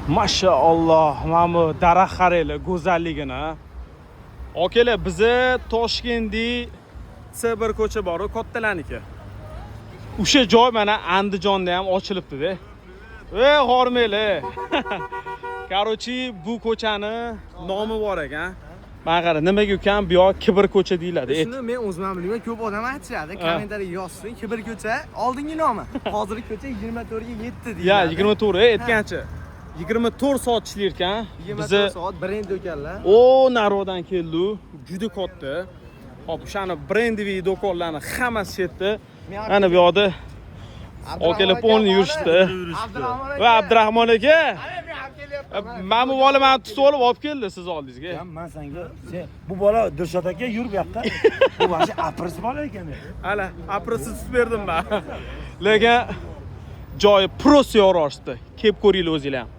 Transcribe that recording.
Mashaalloh, mana bu daraxt, qaranglar go'zalligini. Akalar, biza Toshkentda C1 ko'cha bor, kattalarniki. O'sha joy mana Andijonda ham ochilibdi-da. Ey, hormanglar. Короче, bu ko'chani nomi bor ekan. Mana qara, nimaga ukam bu yoq Kibr ko'cha deyiladi. Shuni men o'zim ham bilmayman, ko'p odam aytishadi. Kommentariy yozsin, Kibr ko'cha oldingi nomi. Hozirgi ko'cha 24 ga 7 deyiladi. Ya 24, aytgancha. 24 soat ishlar ekan. 24 Biza soat brend do'konlar. O narodan keldi, juda katta. Hop, o'shani брендовый do'konlarni hammasi shu yerda. Mana bu yoqda akalar полный yurishdi. Abdurahmon aka. Va Abdurahmon aka, Ana men olib kelyapman. Mana bu bola mani tutib olib keldi siz oldingizga. Man senga, sen bu bola, Dilshod aka, yur bu yoqqa. Bu вообще apris bola ekan. Ana, aprisi tutib berdim man. Lekin joyi просто yorishdi. Kelib ko'ringlar o'zinglar ham.